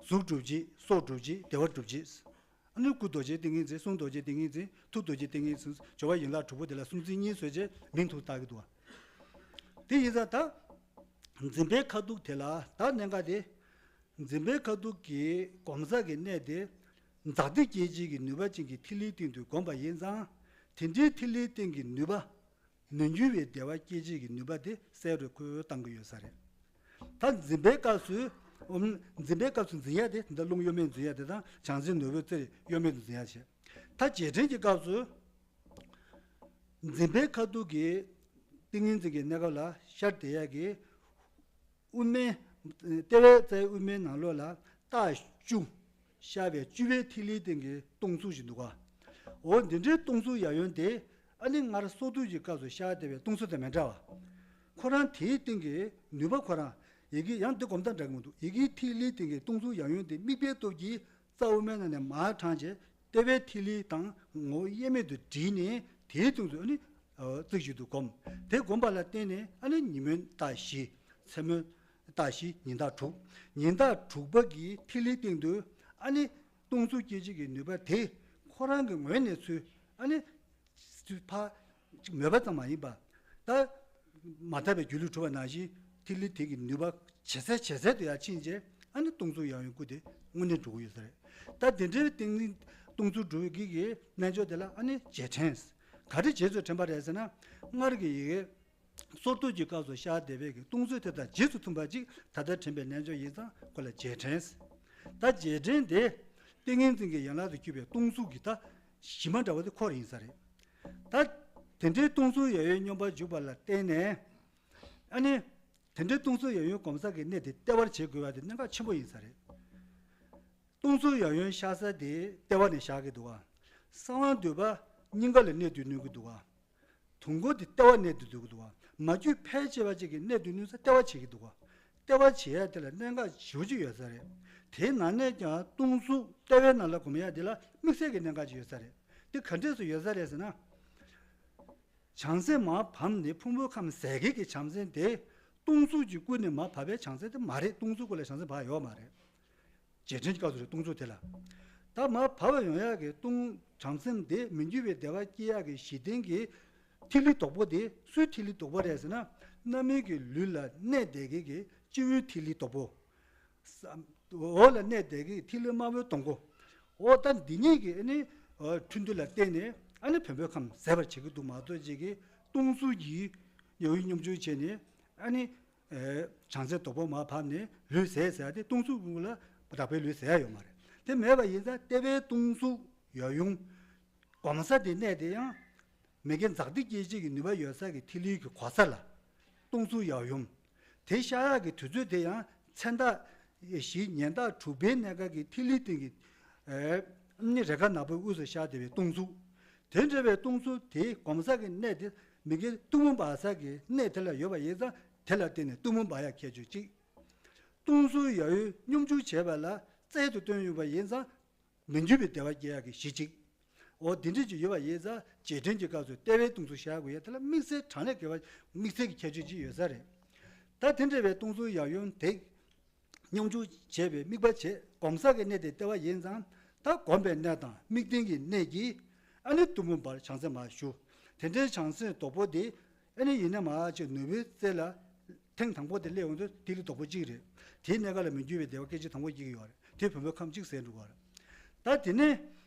གཟུགས་སྒྲུབ་བྱེད། སྲོག་སྒྲུབ་བྱེད། བདེ་བ་སྒྲུབ་བྱེད། ཨ་ནི་སྐུ་རྡོ་རྗེ་ཏིང་ངེ་འཛིན། གསུང་རྡོ་རྗེ་ཏིང་ངེ་འཛིན། ཐུགས་རྡོ་རྗེ་ཏིང་ངེ་འཛིན། སྦྱོར་བ་ཡན་ལག་དྲུག་པོ་དེ་ལ་གསུང་ཚིག་གཉིས་བཟོས་རྗེས་མིང་དུ་བཏགས་ཀྱི་འདུག་བ། དེ་ཡིན་ཙང་ད། འཛིན་པའི་ཁ་ཐུག་དེ་ལ་ད་གནད་འགག་དེ། འཛིན་པའི་ཁ་ཐུག་གི་སྒོམ་ས་གི་གནས་དེ། འཛག་སྡུད་སྐྱེད་བྱེད་ཀྱི་ནུས་པ་ཅན་གྱི་ཐིག་ལེའི་སྟེང་དུ་བསྒོམ་པ་ཡིན་ཙང་། དེ་འདྲའི་ཐིག་ལེའི་སྟེང་གི་ནུས་པ། མི་འགྱུར་བའི་བདེ་བ་སྐྱེད་བྱེད་ཀྱི་ནུས་པ་དེ་གསལ་རུ་ཁོས་བཏང་གི་ཡོད་ས་རེད། ད་འཛིན་པའི་སྐབས་སུ། ཨུམ། འཛིན་པའི་སྐབས་སུ་འཛིན་ཡ་དེ་འདི་རླུང་གཡོ་མེད་འཛིན་ཡ་དེ་དང་བྱང་སེམས་ནོར་བུའི་རྩེར་གཡོ་མེད་དུ་འཛིན་ཡ་བྱེད། ད་རྗེས་དྲན་གྱི་སྐབས་སུ། འཛིན་པའི་ཁ་ཐུག་གི་ཏིང་ངེ་འཛིན་གྱི་གནས་སྐབས་ལ་ཤར་བསྡད་ཡ་གི་དབུ་མའི། ལྟེ་བའི་རྩའི་དབུ་མའི་ནང་ལོགས་ལ་རྟགས་བཅུ། ཤར་བའི་བཅུ་པའི་ཐིག་ལེའི་སྟེང་གི་སྟོང་གཟུགས་ཤིག་འདུག་ག་འོ་འདི་འདྲའི་སྟོང་གཟུགས་ཡབ་ཡུམ་དེ་ཨ་ནི་སྔར་སྲོག་བདུད་ཀྱི་སྐབས་སུ་ཤར་བསྡད་པའི་སྟོང་གཟུགས་དང་མི་འདྲ་བ། ཁོ་རང་དེའི་སྟེང་གི་ནུས་པ་ཁོ་རང་ཡི་གེ་ཡང་འདི་སྒོམ་སྟངས་འདྲ་གི་མི་འདུག་ཡི་གེའི་ཐིག་ལེའི་སྟེང་གི་སྟོང་གཟུགས་ཡབ་ཡུམ་དེ་དམིགས་པའི་སྟོབས་ཀྱིས་རྩ་དབུ་མའི་ནང་ནས་མར་དྲངས་རྗེས། ལྟེ་བའི་ཐིག་ལེ་དང་ངོ་བོ་དབྱེར་མེད་དུ་དྲིལ་ནས་དེའི་སྟེང་དུ་ཨ་ནི་རྩིས་ཞིག་ཏུ་བསྒོམ། དེ་བསྒོམ་པ་ལ་བརྟེན་ནས་ཨ་ནི་ཉིན་མོའི་རྟགས་བཞི། མཚན་མོའི་རྟགས་བཞི། ཉིན་རྟགས་དྲུག་ཉིན་རྟགས་དྲུག་པ་གི་ཐིག་ལེའི་སྟེང་དུ་ཨ་ནི་སྟོང་གཟུགས་སྐྱེད་བྱེད་ཀྱི་ནུས་པ་དེ་ཁོ་རང་གི་ངོས་ནས་ཚུར་ཨ་ནི་ཚུར་ཕར་མོས་པ་ཙམ་མ་ཡིན་པ་ད་མ་དག་པའི་སྒྱུ་ལུས་གྲུབ་པ་ནང་བཞིན་ཐིག་ལེ་དེ་གི་ནུས་པ་ཇེ་གསལ་ཇེ་གསལ་དུ་ཡར་ཕྱིན་རྗེས་ཨ་ནི་སྟོང་གཟུགས་ཡབ་ཡུམ་སྐུ་དེ་དངོས་གནས་འགྲུབ་ཀྱི་ཡོད་ས་རེད། ད་དེ་འདྲའི་སྟེང་ནས་སྟོང་གཟུགས་འགྲུབ་ཀྱི་གི་རྣལ་འབྱོར་དེ་ལ་ཨ་ནི་རྗེས་དྲན། ག་རེ་རྗེས་སུ་དྲན་པ་རེད་ཟེར་ན། སྔར་གྱི་ཡི་གེ་སོར་གཏོད་ཀྱི་སྐབས་སུ་ཤར་བསྡད་པའི་གི་སྟོང་གཟུགས་དེ་དང་རྗེས་སུ་མཐུན་པ་ཅིག་ད་ལྟ་དྲན་པའི་རྣལ་འབྱོར་ཡིན་ཙང་ཁོ་ལ་རྗེས་དྲན། ད་རྗེས་དྲན་དེ་ཏིང་ངེ་འཛིན་གྱི་ཡན་ལག་ཏུ་གྱུར་པའི་སྟོང་གཟུགས་ཀྱི་ད་གཞི་མ་འདྲ་བ་དེ་ཁོ་རང་ཡིན་ས་རེད། ད་དེ་འདྲའི་སྟོང་གཟུགས་ཡབ་ཡུམ་སྙོམས་པར་འཇུག་པ་ལ་བརྟེན་ནས། ཨ་ནི། དེ་འདྲའི་སྟོང་གཟུགས་ཡབ་ཡུམ་སྒོམ་ས་གི་གནས་དེ་ལྟེ་བར་བྱེད་དགོས་པ་དེ་གནད་འགག་ཆེན་པོ་ཡིན་ས་རེད། སྟོང་གཟུགས་ཡབ་ཡུམ་ཤར་ས་དེ་ལྟེ་བ་ནས་ཤར་གི་འདུག་ག་གསང་བ་འདུས་པ་སྙིང་ག་ལ་གནད་དུ་བསྣུན་གི་འདུག་ག་དུས་འཁོར་དེ་ལྟེ་བ་གནད་དུ་འདུག་གི་འདུག་ག་མ་རྒྱུད་ཕལ་ཆེ་བ་ཅིག་གིས་གནད་དུ་བསྣུན་ས་ལྟེ་བ་བྱེད་ཀྱི་འདུག་ག་ལྟེ་བ་བྱེད་ཡ་དེ་ལ་གནད་འགག་ཞེ་པོ་ཅིག་ཡོད་ས་རེད། དེའི་ནང་ནས་ཀྱང་སྟོང་གཟུགས་ལྟེ་བའི་ནང་ལ་སྒོམ་ཡ་དེ་ལ་དམིགས་བསལ་གྱི་གནད་འགག་ཅིག་ཡོད་ས་རེད། དེ་ག་འདྲས་སུ་ཡོད་ས་རེད་ཟེར་ན། བྱང་སེམས་མར་བབས་ནས་ཕུང་པོའི་ཁམས་ཟད་འགྲིབ་ཀྱི་བྱང་སེམས་དེ་སྟོང་གཟུགས་ཀྱི་ཀུན་ནས་མར་བབས་པའི་བྱང་སེམས་དེ་མ་རེད། སྟོང་གཟུགས་ཀུན་ལ་བྱང་སེམས་བབས་ཡོད་མ་རེད། རྗེས་དྲན་གྱི་སྐབས་སུ་རེད། སྟོང་གཟུགས་དེ་ལ། ད་མར་བབས་པ་ཡོང་ཡག་གི་སྟོང་བྱང་སེམས་དེ་མི་འགྱུར་བའི་བདེ་བ་སྐྱེ་ཡག་གི་གཞི་རྟེན་གྱི་ཐིག་ལེ་དོག་པོ་དེ་སུའི་ཐིག་ལེ་དོག་པོ་རེད་ཟེར་ན། རྣམ་སྨིན་གྱི་ལུས་ལ་གནས་བསྡད་མཁན་གྱི་སྤྱི་བོའི་ཐིག་ལེ་དོག་པོ། ས་འོག་ལ་གནས་བསྡད་མཁན་གྱི་ཐིག་ལེ་དམར་པོའི་སྡོང་པོ། འོ་ད་འདི་གཉིས་ཀྱི་ཨ་ནི་འཕྲོ་འདུ་ལ་བརྟེན་ནས་ཨ་ནི་བེམ་པོའི་ཁམས་ཟད་པར་བྱེད་ཀྱི་འདུག་མ་གཏོགས་ཅིག་གི་སྟོང་གཟུགས་ཀྱི་ཡང་སྙོམས་འཇུག་བྱས་ནས་ཨ་ནི། བྱང་སེམས་དོག་པོ་མར་བབས་ནས་ལུས་ཟད་ཟེར་ཏེ་སྟོང་གཟུགས་ལ་དག་པའི་ལུས་ཟད་ཡ་ཡོད་མ་རེད། དེ་མེད་པ་ཡིན་ཙང་ལྟེ་བའི་སྟོང་གཟུགས་ཡབ་ཡུམ། གོམས་ས་དེ་གནས་དེ་ཡང་མི་དགེ་འཛག་སྡིག་སྐྱེད་བྱེད་ཀྱི་ནུས་པ་ཡོད་ས་གི་ཐིག་ལེ་གི་གོ་ས་ལ་སྟོང་གཟུགས་ཡབ་ཡུམ། དེ་ཤར་ཡག་གི་དུས་ཚོད་དེ་ཡང་མཚན་རྟགས་བཞི་ཉན་རྟགས་དྲུག་པའི་གནས་སྐབས་ཀྱི་ཐིག་ལེ་སྟེང་གི་ཨ་ནི་རེ་ཁཱ་ནག་པོའི་དབུས་སུ་ཤར་བསྡད་པའི་སྟོང་གཟུགས། དེ་འདྲ་བའི་སྟོང་གཟུགས་དེ་གོམས་ས་གི་གནས་དེ་མི་དགེ་གཏུམ་མོ་འབར་ས་གི་གནས་དེ་ལ་ཡོད་པ་ཡིན་ཙང་དེ་ལ་བརྟེན་ནས་གཏུམ་མོ་འབར་ཡག་ཁྱད་ཆོས་གཅིག་སྟོང་གཟུགས་ཡབ་ཡུམ་སྙོམས་འཇུག་བྱེད་པ་ལ་རྩལ་དུ་བཏོན་ཡོད་པ་ཡིན་ཙང་མི་འགྱུར་བའི་བདེ་བ་སྐྱེ་ཡག་གི་གཞི་གཅིག་འོ་དེ་འདྲ་ཅིག་ཡོད་པ་ཡིན་ཙང་རྗེས་དྲན་གྱི་སྐབས་སུ་ལྟེ་བའི་སྟོང་གཟུགས་ཤར་དགོས་ཡ་དེ་ལ་དམིགས་བསལ་གྲངས་ལས་བརྒལ་བ་དམིགས་བསལ་གྱི་ཁྱད་ཆོས་ཅིག་ཡོད་ས་རེད། ད་དེ་འདྲ་བའི་སྟོང་གཟུགས་ཡབ་ཡུམ་དེ། སྙོམས་འཇུག་བྱེད་པའི་དམིགས་པ་བྱེད་གོམས་ས་གི་གནས་དེ་ལྟེ་བ་ཡིན་ཙང་ད་གོམས་པའི་གནས་དང་དམིགས་རྟེན་གྱི་གནས་ཀྱིས་ཨ་ནི་གཏུམ་མོ་འབར་བྱང་སེམས་མར་ཞུ། དེ་འདྲའི་བྱང་སེམས་དོག་པོ་དེ་ཨ་ནི་ཡིན་ན་མ་ཅིག་ནོར་བུའི་རྩེ་ལ་ཐེངས་དང་པོ་དེ་སླེབས་ཡོང་དུས་ཐིག་ལེ་དོག་པོ་གཅིག་རེད། དེའི་གནས་སྐབས་ལ་མི་འགྱུར་བའི་བདེ་བ་སྐད་ཅིག་དང་པོ་སྐྱེ་གི་ཡོད་རེད། དེ་བེམ་པོའི་ཁམས་གཅིག་ཟད་འགྲོ་གི་ཡོད་རེད། ད་དེ་ནས་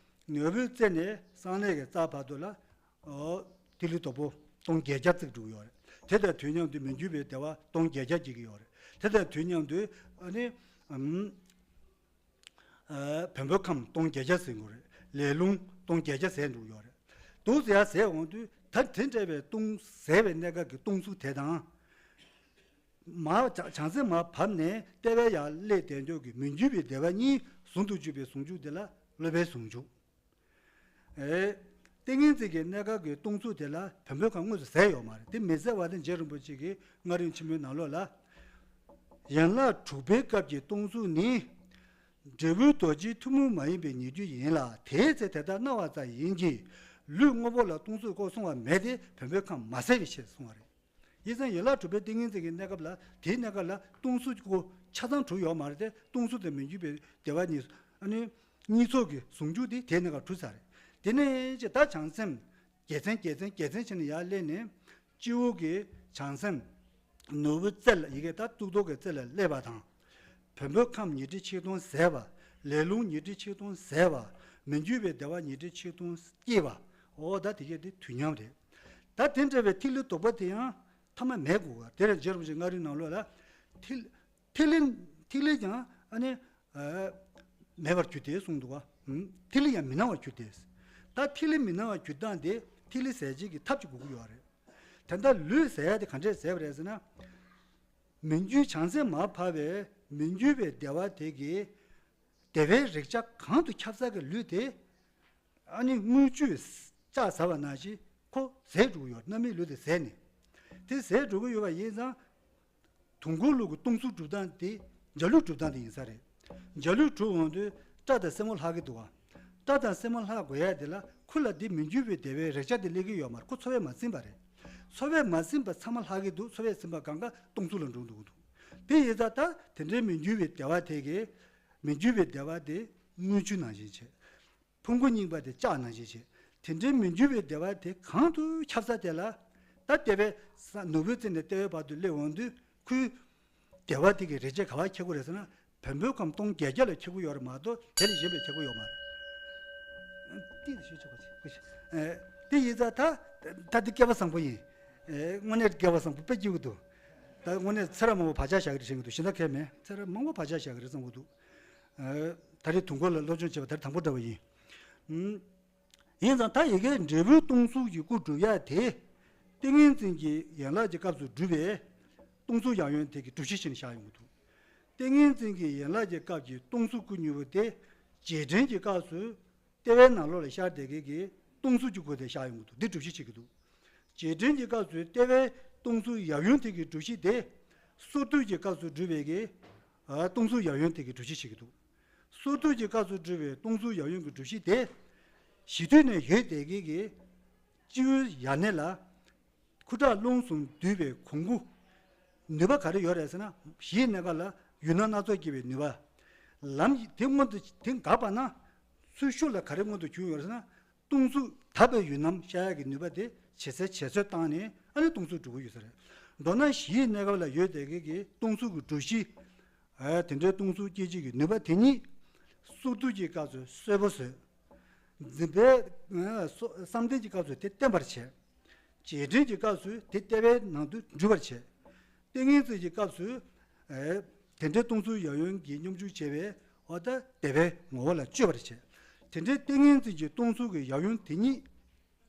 ནོར་བུའི་རྩེ་ནས་གསང་གནས་ཀྱི་རྩ་བར་དུ་ལ། ཨོ། ཐིག་ལེ་དོག་པོ་སྟོང་བརྒྱད་བརྒྱ་བརྩེགས་འགྲོ་གི་ཡོད་རེད། དེ་དང་དུས་མཉམ་དུ་མི་འགྱུར་བའི་བདེ་བ་སྟོང་བརྒྱད་བརྒྱ་སྐྱེ་གི་ཡོད་རེད། དེ་དང་དུས་མཉམ་དུ་ཨ་ནི་ཨམ། ཨ། བེམ་པོའི་ཁམས་སྟོང་བརྒྱད་བརྒྱ་ཟད་འགྲོ་རེད། ལས་རླུང་སྟོང་བརྒྱད་བརྒྱ་ཟད་འགྲོ་གི་ཡོད་རེད། དུ་ཟད་ཡ་ཟད་འོང་དུས་ད་དེ་འདྲ་བའི་སྟོང་ཟད་པའི་གནས་སྐབས་ཀྱི་སྟོང་གཟུགས་དེ་དང་། མར་བྱང་སེམས་མར་བབས་ནས་ལྟེ་བའི་ཡར་སླེབས་བསྡད་འཇོག་གི་མི་འགྱུར་བའི་བདེ་བ་གཉིས་ཟུང་དུ་འཇུག་པའི་ཟུང་འཇུག་དེ་ལ་སློབ་པའི་ཟུང་འཇུག་ཨེ། ཏིང་ངེ་འཛིན་གྱི་གནས་སྐབས་ཀྱི་སྟོང་གཟུགས་དེ་ལ་བེམ་པོའི་ཁམས་དངོས་སུ་ཟད་ཡོད་མ་རེད། དེ་མི་ཟད་པ་དེ་རྗེ་རིན་པོ་ཆེ་གིས་མངའ་རིས་ཆེན་མོའི་ནང་ལོགས་ལ། ཡན་ལག་དྲུག་པའི་སྐབས་ཀྱི་སྟོང་གཟུགས་ནི། འབྲས་བུའི་རྡོ་རྗེའི་ཐུན་མོང་མ་ཡིན་པའི་ཉེ་རྒྱུ་ཡིན་ལ། དེའི་ཚེ་དེ་ལྟར་སྣང་བ་ཙམ་ཡིན་གྱི། ལུས་དངོས་པོ་ལ་སྟོང་གཟུགས་སྐོར་གསུངས་པ་མེད་དེ་བེམ་པོའི་ཁམས་མ་ཟད་པའི་ཕྱིར་གསུངས་པ་རེད། ཡིན་ཙང་ཡན་ལག་དྲུག་པའི་ཏིང་ངེ་འཛིན་གྱི་གནས་སྐབས་ལ་དེའི་གནས་སྐབས་ལ་སྟོང་གཟུགས་ཀྱི་སྐོར་ཆ་ཚང་གྲུབ་ཡོད་མ་རེད་དེ། སྟོང་གཟུགས་དང་མི་འགྱུར་བའི་བདེ་བ་གཉིས་ཨ་ནི་གཉིས་ཚོགས་ཀྱི་ཟུང་འཇུག་དེ་དེའི་གནས་སྐབས་གྲུབ་ཚར་རེད། དེ་ནས་ཅི་ད་བྱང་སེམས་བརྒྱ་ཚན་བརྒྱ་ཚན་བརྒྱ་ཚན་བྱས་ནས་ཡར་སླེབས་ནས་སྤྱི་བོ་གི་བྱང་སེམས་ནོར་བུའི་རྩེ་ལ་ཡི་གེ་ད་གཙུག་ཏོར་གྱི་རྩེ་ལ་སླེབས་པ་དང་། བེམ་པོའི་ཁམས་ཉི་ཁྲི་ཆིག་སྟོང་ཟད་པ། ལས་རླུང་ཉི་ཁྲི་ཆིག་སྟོང་ཟད་པ། མི་འགྱུར་བའི་བདེ་བ་ཉི་ཁྲི་ཆིག་སྟོང་སྐྱེས་པ། འོ་ད་དེ་གས་དེ་དུས་མཉམ་རེད། ད་དེ་འདྲ་བའི་ཐིག་ལེ་དོག་པོ་དེ་ཡང་ཐ་མ་མེད་དགོས་པ་དེ་རེད། རྗེ་རིན་པོ་ཆེ་མངའ་རིས་ནང་ལོགས་ལ་ཐིག་ཐིག་ལེ་ཐིག་ལེ་ཀྱང་ཨ་ནི་ཨ་མེད་པར་གྱུར་ཏེ་གསུངས་འདུག་བ། ཐིག་ལེ་ཡང་མི་སྣང་བར་གྱུར་ཏེ། ད་ཐིག་ལེ་མི་སྣང་བར་གྱུར་སྟངས་དེ་ཐིག་ལེ་ཟད་བྱེད་ཀྱི་ཐབས་ཅིག་དགོས་ཀྱི་ཡོད་རེད། དེ་འདྲ་ལུས་ཟད་ཡ་དེ་ག་འདྲས་ཟད་པ་རེད་ཟེར་ན། མི་འགྱུར་བྱང་སེམས་མར་བབས་པའི་མི་འགྱུར་བའི་བདེ་བ་དེ་གིས་བདེ་བའི་རེག་བྱ་གང་དུ་ཁྱབ་ས་གི་ལུས་དེ་ཨ་ནི་དངུལ་ཆུས་བཅག་ཟ་བ་ནང་བཞིན་ཁོ་ཟད་འགྲོ་གི་ཡོད། རྣམ་སྨིན་ལུས་དེ་ཟད་ནས། དེ་ཟད་འགྲོ་གི་ཡོད་པ་ཡིན་ཙང་། དུས་འཁོར་ལུགས་ཀྱི་སྟོང་གཟུགས་གྲུབ་སྟངས་དེ་འཇའ་ལུས་གྲུབ་སྟངས་དེ་ཡིན་ས་རེད། འཇའ་ལུས་གྲུབ་འོང་དུས་སྐྲ་དང་སེན་མོ་ལྷག་གི་འདུག་བ། སྐྲ་དང་སེན་མོ་ལྷག་དགོས་ཡ་དེ་ལ་ཁོ་ལ་དེ་མི་འགྱུར་བའི་བདེ་བའི་རེག་བྱ་དེ་སླེབས་ཀྱི་ཡོད་མ་རེད། ཁོ་ཚོར་བས་མ་ཟིན་པ་རེད། ཚོར་བས་མ་ཟིན་པ་ཚང་མ་ལྷག་གི་འདུག་ཚོར་བས་ཟིན་པ་གང་ག་སྟོང་གཟུགས་ལ་འགྲོ་འདུག་འདུག་དེ་ཡིན་ཙང་ད་དེ་འདྲའི་མི་འགྱུར་བའི་བདེ་བ་དེ་གས། མི་འགྱུར་བའི་བདེ་བ་དེ་དངུལ་ཆུ་ནང་བཞིན་བྱས། ཕུང་པོ་རྙིང་པ་དེ་ལྕགས་ནང་བཞིན་བྱས། དེ་འདྲའི་མི་འགྱུར་བའི་བདེ་བ་དེ་གང་དུ་ཁྱབ་ས་དེ་ལ། ད་ལྟེ་བའི་ས་ནོར་བུའི་རྩེ་ནས་ལྟེ་བའི་བར་དུ་སླེབས་འོང་དུས་ཁོའི་བདེ་བ་དེ་གི་རེག་བྱ་ག་བ་ཁྱེར་དགོས་རེད་ཟེར་ན། བེམ་པོའི་ཁམས་སྟོང་བརྒྱད་བརྒྱ་ལ་ཁྱེར་དགོས་ཡོད་རེད་མ་གཏོགས་དེ་ལས་གཞན་པའི་ཁྱེར་དགོས་ཡོད་མ་རེད། ཏི་ཞུ་ཆོག་པ་ཅིག་ཨེ། དེ་ཡིན་ཙང་ད་ད་འདི་སྐལ་བ་བཟང་པོ་ཡིན། ཨེ། དངོས་གནས་སྐལ་བ་བཟང་པོ་དཔེ་སྐྱིད་པོ་འདུག་ད་དངོས་གནས་ཚེ་རབས་མང་པོ་བག་ཆགས་བཞག་གི་རེད་དྲན་གི་འདུག་གཞན་དག་གས་མེད། ཚེ་རབས་མང་པོ་བག་ཆགས་བཞག་གི་རེད་བསམ་གི་འདུག་ཨེ། ད་རེས་དུས་འཁོར་ལ་སློབ་སྦྱོང་བྱེད་པ་ད་རེས་དང་པོ་འདྲ་བ་ཡིན། ཨུམ། ཡིན་ཙང་ད་ཡི་གེ་འབྲས་བུའི་སྟོང་གཟུགས་ཀྱི་སྐུ་སྒྲུབ་ཡ་དེ། ཏིང་ངེ་འཛིན་གྱི་ཡན་ལག་གི་སྐབས་སུ་སྒྲུབ་པའི་སྟོང་གཟུགས་ཡབ་ཡུམ་དེ་གི་སྒྲུབ་གཞི་བྱས་ནས་བཞག་ཡོང་གི་འདུག་ཏིང་ངེ་འཛིན་གྱི་ཡན་ལག་གི་སྐབས་ཀྱི་སྟོང་གཟུགས་སྐུ་གཉིས་པོ་དེ། རྗེས་དྲན་གྱི་སྐབས་སུ་ལྟེ་བའི་ནང་ལོགས་ལ་ཤར་བསྡད་མཁན་གྱི་སྟོང་གཟུགས་ཀྱི་སྐུ་དེ་བཞག་ཡོང་གི་འདུག་འདི་སྒྲུབ་གཞི་བྱེད་ཀྱི་འདུག་རྗེས་དྲན་གྱི་སྐབས་སུ་ལྟེ་བའི་སྟོང་གཟུགས་ཡབ་ཡུམ་དེ་གི་སྒྲུབ་གཞི་དེ། སོར་སྡུད་ཀྱི་སྐབས་སུ་སྒྲུབ་པའི་གི་ཨ། སྟོང་གཟུགས་ཡབ་ཡུམ་དེ་གི་སྒྲུབ་གཞི་བྱེད་ཀྱི་འདུག་སོར་སྡུད་ཀྱི་སྐབས་སུ་སྒྲུབ་པའི་སྟོང་གཟུགས་ཡབ་ཡུམ་གྱི་སྒྲུབ་གཞི་དེ། གཞི་དུས་ནས་ཡོད་བསྡད་མཁན་གྱི་སྤྱི་བོའི་ཡར་སྣེ་ལ། ཁུ་ཁྲག་རླུང་གསུམ་འདུས་པའི་གོང་བུ། ནུས་པ་ག་རེ་ཡོད་རེད་ཟེར་ན། གཞིའི་གནས་སྐབས་ལ་ཡུལ་སྣང་སྣ་ཚོགས་སྐྱེ་བའི་ནུས་པ། ལམ་དེ་སྔོན་དུ་དེ་འགགས་པ་ན་ཚུར་ཤུགས་ལ་ག་རེ་སྔོན་དུ་བྱུང་ཡོད་ཟེར་ན། སྟོང་གཟུགས་དག་པའི་ཡུལ་རྣམ་ཤར་ཡག་གི་ནུས་པ་དེ་ཇེ་ཆེ་ཇེ་ཆེར་བཏང་ནས་ཨ་ནི་སྟོང་གཟུགས་འགྲུབ་ཀྱི་ཡོད་ས་རེད། མདོར་ན་གཞིའི་གནས་སྐབས་ལ་ཡོད་བསྡད་མཁན་གྱི་སྟོང་གཟུགས་ཀྱི་གྲུ་བཞི། ཨ་དེ་འདྲའི་སྟོང་གཟུགས་སྐྱེད་བྱེད་ཀྱི་ནུས་པ་དེ་ཉིད་གསོག་སྡུད་ཀྱི་སྐབས་སུ་གསོས་པ་བཟོས། འཛིན་པའི་ཨ་སོ་བསམ་གཏན་གྱི་སྐབས་སུ་དེ་བརྟན་པར་བྱས། རྗེས་དྲན་གྱི་སྐབས་སུ་དེ་ལྟེ་བའི་ནང་དུ་འཇུག་པར་བྱེད། ཏིང་ངེ་འཛིན་གྱི་སྐབས་སུ། ཨེ། དེ་འདྲའི་སྟོང་གཟུགས་ཡབ་ཡུམ་གྱི་སྙོམས་འཇུག་བྱེད་པའི་འོ་ད་དེ་བའི་ངོ་བོ་ལ་སྤྱོད་པར་བྱེད། དེ་འདྲའི་ཏིང་ངེ་འཛིན་གྱི་སྟོང་གཟུགས་ཀྱི་ཡབ་ཡུམ་དེ་ཉིད།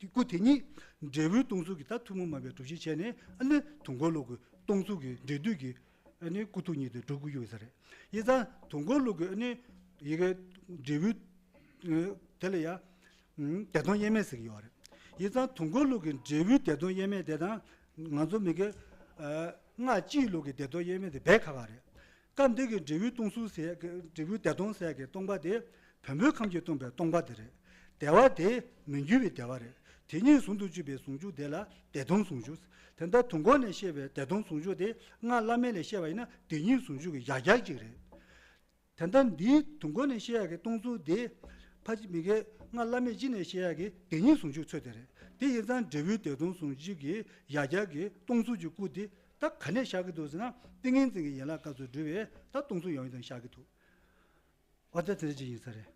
སྐུ་དེ་ཉིད་འབྲས་བུའི་སྟོང་གཟུགས་ཀྱི་ད་ཐུན་མོང་མ་ཡིན་པའི་གྲུ་བཞི་བྱས་ནས་ཨ་ནི་དུས་འཁོར་ལུགས་ཀྱི་སྟོང་གཟུགས་ཀྱི་འབྲས་དུས་ཀྱི་ཨ་ནི་སྐུ་ཐོག་ཉིད་དུ་འགྲུབ་དགོས་ཡོད་ས་རེད། ཡིན་ཙང་དུས་འཁོར་ལུགས་ཀྱི་ཨ་ནི་ཡི་གེ་འབྲས་བུ་དེ་ལ་ཡ། ཨུམ། བདེ་སྟོང་དབྱེར་མེད་ཟེར་གྱི་ཡོད་རེད། ཡིན་ཙང་དུས་འཁོར་ལུགས་ཀྱི་འབྲས་བུའི་བདེ་སྟོང་དབྱེར་མེད་དེ་དང་། ང་ཚོ་མི་དགེ། ཨ། སྔགས་སྤྱིའི་ལུགས་ཀྱི་བདེ་སྟོང་དབྱེར་མེད་དེ་རྦད་ཁག་ཁག་རེད། སྐབས་འདི་གི་འབྲས་བུའི་སྟོང་གཟུགས་ཟེར་གྱི་འབྲས་བུའི་བདེ་སྟོང་ཟེར་གྱི་སྟོང་པ་དེ་བེམ་པོའི་ཁམས་ཀྱིས་སྟོང་པའི་སྟོང་པ་དེ་རེད། བདེ་བ་དེ་མི་འགྱུར་བའི་བདེ་བ་རེད། དེ་ཉིད་ཟུང་དུ་འཇུག་པའི་ཟུང་འཇུག་དེ་ལ་བདེ་སྟོང་ཟུང་འཇུག། དེ་ལྟར་དུས་འཁོར་ནས་བཤད་པའི་བདེ་སྟོང་ཟུང་འཇུག་དེ་སྔགས་བླ་མེད་ལས་བཤད་པ་ཡིན་ན་དེ་ཉིད་ཟུང་འཇུག་གི་ཡང་བསྐྱར་ཅིག་རེད། དེ་ལྟར་འདིའི་དུས་འཁོར་ནས་བཤད་ཡག་གི་སྟོང་གཟུགས་དེ་ཕ་ཅིག་མི་དགེ་སྔགས་བླ་མེད་སྤྱི་ནས་བཤད་ཡག་གི་དེ་ཉིད་ཟུང་འཇུག་ཚོད་དེ་རེད། དེ་ཡིན་ཙང་འབྲས་བུའི་བདེ་སྟོང་ཟུང་འཇུག་གི་ཡང་བསྐྱར་གྱི་སྟོང་གཟུགས་ཀྱི་སྐུ་དེ་ད་ག་ནས་ཤར་གྱི་འདུག་ཟེར་ན། ཏིང་ངེ་འཛིན་གྱི་ཡན་ལག་སྐབས་སུ་གྲུབ་པའི་ད་སྟོང་གཟུགས་ཡང་ཡང་དུ་ཤར་གྱི་འདུག། འོ་ད་དེ་འདྲ་ཅིག་ཡིན་ས་རེད།